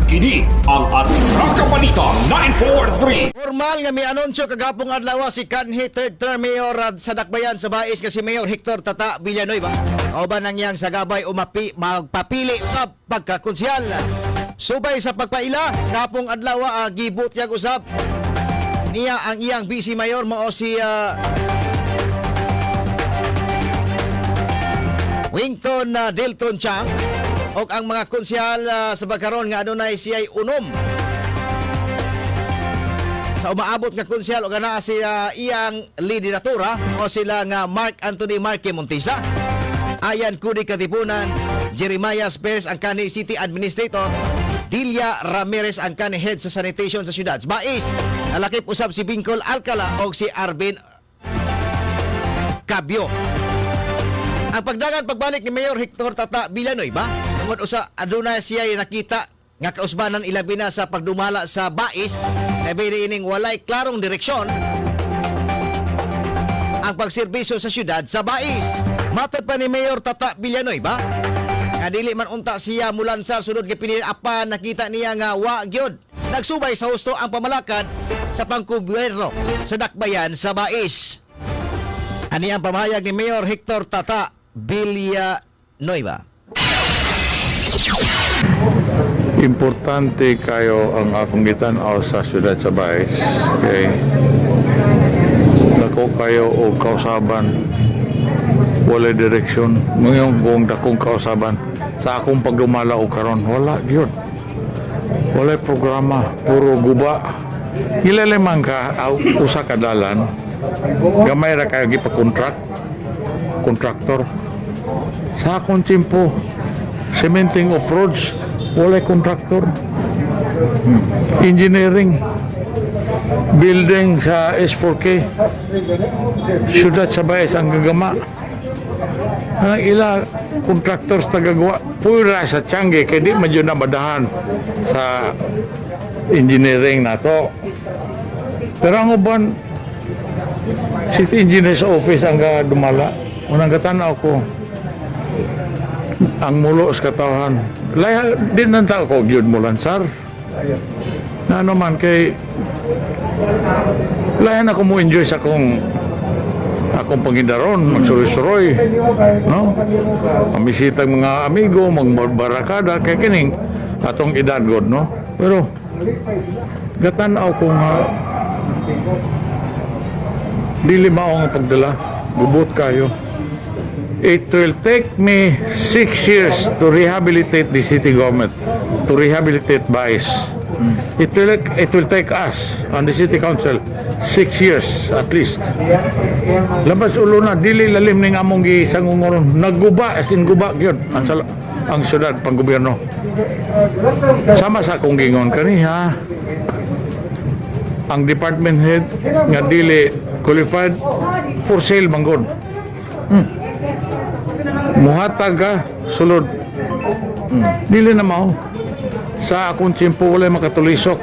Kini ang Atraka Balita 943. Formal nga mianunsyo kagapong adlaw si kanhi third term mayor sa Dakbayan sa Bais nga si Mayor Hector Tata Villanueva. Kauban ang iyang sagabay umapi magpapili usab pagkakonsehal. Subay sa pagpaila gapong adlaw gibutyag usab niya ang iyang vice mayor mao si Wington Delton Chang og ang mga konsehal sa Bagaron nga adunay siya'y unom sa umaabot nga konsehal og anaa si iyang lideratura o sila nga Mark Anthony Marque Montisa, Ayan Cudi Katipunan, Jeremias Perez ang kani City Administrator, Delia Ramirez ang kani head sa sanitation sa syudad Bais. Nalakip usab si Bingkol Alcala og si Arvin Cabio. Ang pagdagan pagbalik ni Mayor Hector Tata Villanueva, tungod usa aduna siya nakita nga kausbanan ilabi na sa pagdumala sa Bais, kay ining walay klarong direksyon ang pagserbisyo sa syudad sa Bais. Matod pa ni Mayor Tata Villanueva, nga dili man unta siya mulansar sunod nga pinili apan nakita niya nga wa gyud nagsubay sa husto ang pamalakad sa pangkubyerno sa Dakbayan sa Bais. Ani ang pamahayag ni Mayor Hector Tata Villanueva. Importante kayo ang akong gitan-aw sa syudad sa Bais. Okay. Dako kayo og kausaban. Walay direksyon. Ngayon kung dakong kausaban sa akong pagdumala og karon, wala gyud. Walay programa, puro guba. Gilaliman ka aw, usa ka dalan. Gamay ra kayo gipa-contract. Contractor. Sa akong timpo, cementing of roads, walay contractor. Engineering, building sa S4K, syudad sa Baez ang gagama. Ang ila contractors tagagawa, pura sa tiyangge, kay di man yun na madahan sa engineering nato. Pero ang uban, City Engineer's Office ang dumala. Unang katanaw ko, ang mulo sa katawhan. Laya, di nanta ko gyud mo lansar. Na ano man kay layan ako mo enjoy sa akong akong pangindaron, magsuroy-suroy, no? Pamisita ang mga amigo, magbarakada, kay kining atong edad god, no? Pero gatan-aw ko nga dili mao ang pagdala, gubot kayo. It will take me 6 years to rehabilitate the city government, to rehabilitate Bais. It will take us on the city council 6 years at least. Labas ulo na, dili lalim ning among gisangungoron. Nagguba, as in guba gyud ang syudad panggobyerno. Sama sa akong gingon kaniha, ang department head nga dili qualified, for sale man gud. Muhatag ka sulod. Dili na mao. Sa akong tiyempo walay makatulisok.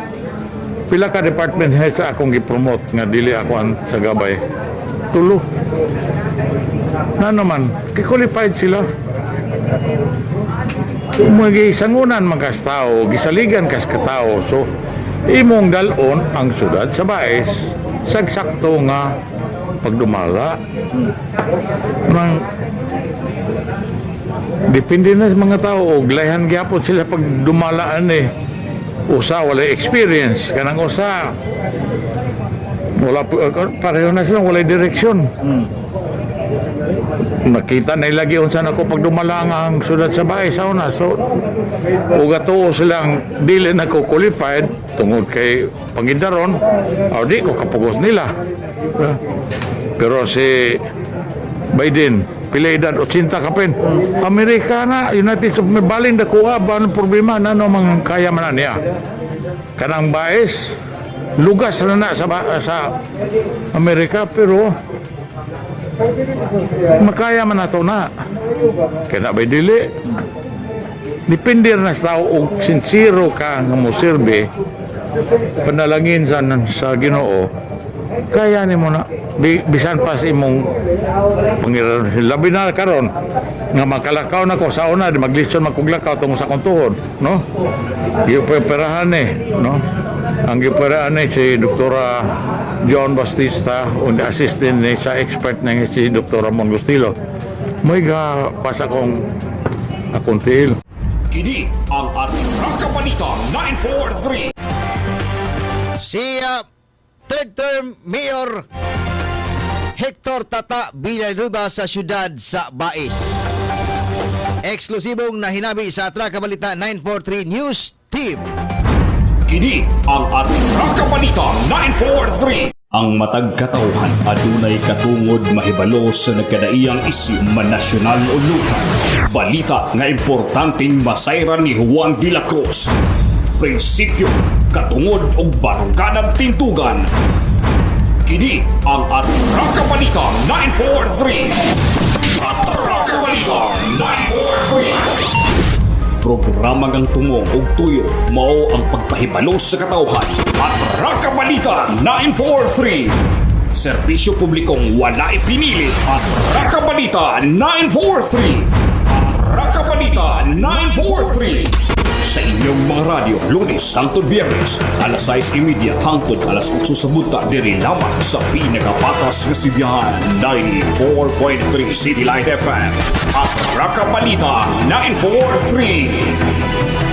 Pila ka department head sa akong gipromote nga dili ako ang sa gabay? Tulo. Na naman, kay qualified sila. Magisangunan man kas tao, gisaligan kas katao. So, imong dalon ang syudad sa Bais sagsakto nga pagdumala. Nang depende na sa mga tao og layhan gyapon sila pag dumalaan eh. Usa walay experience, kanang usa wala pareho na sila walay direksyon. Nakita na lagi unsa nako pag dumala ang syudad sa bahay sa una. So ug atuo silang dili na ko qualified tungod kay pangindaron o di ko kapugos nila. Pero si Biden, pila edad? 80 kapin. Amerika na, United States of America, balin dakuha ba ang problema na no mga kaya man na niya. Kanang Baes, lugas na na sa Amerika, pero makaya man nato na. Kaya na ba'y dili? Depende na sa tao og sincero ka nga mo sirbi, panalangin sa Ginoo, kaya nimo na. Bisan pa sa imong pangiran, labi na karon nga makalakaw na ko. Sa una di maglisod magkuglakaw tungod sa akong tuhod, no? Giperahan eh, no? Ang giperahan eh si Doktora John Bastista und assistant ni sa expert na si Dr. Ramon Gustilo mo'y ga pas akong tiil. Kini ang Atraka Balita 943. Si third term Mayor Hector Tata Villanueva sa siyudad sa Bais. Eksklusibong nahinabi sa Atraka Balita 943 News Team. Kini ang Atraka Balita 943. Ang matag katawhan adunay katungod mahibalo sa nagkadaiyang isyu, man nasyonal o lokal. Balita nga importanteng masayran ni Juan de la Cruz. Prinsipyo, katungod og baruganan tintugan. Kini ang Atraka Balita 943. Atraka Balita 943. Programa ngang tumong og tuyo mao ang pagpahibalo sa katawhan. Atraka Balita 943. Serbisyo publikong walay pinili. Atraka Balita 943. Atraka Balita 943. Sa inyong mga radyo, Lunes hangtod Biyernes, alas 6:30 hangtod alas 8 sa buntag, diri lamang sa pinakapatas nga sibihan, 94.3 City Light FM. Atraka Balita 943.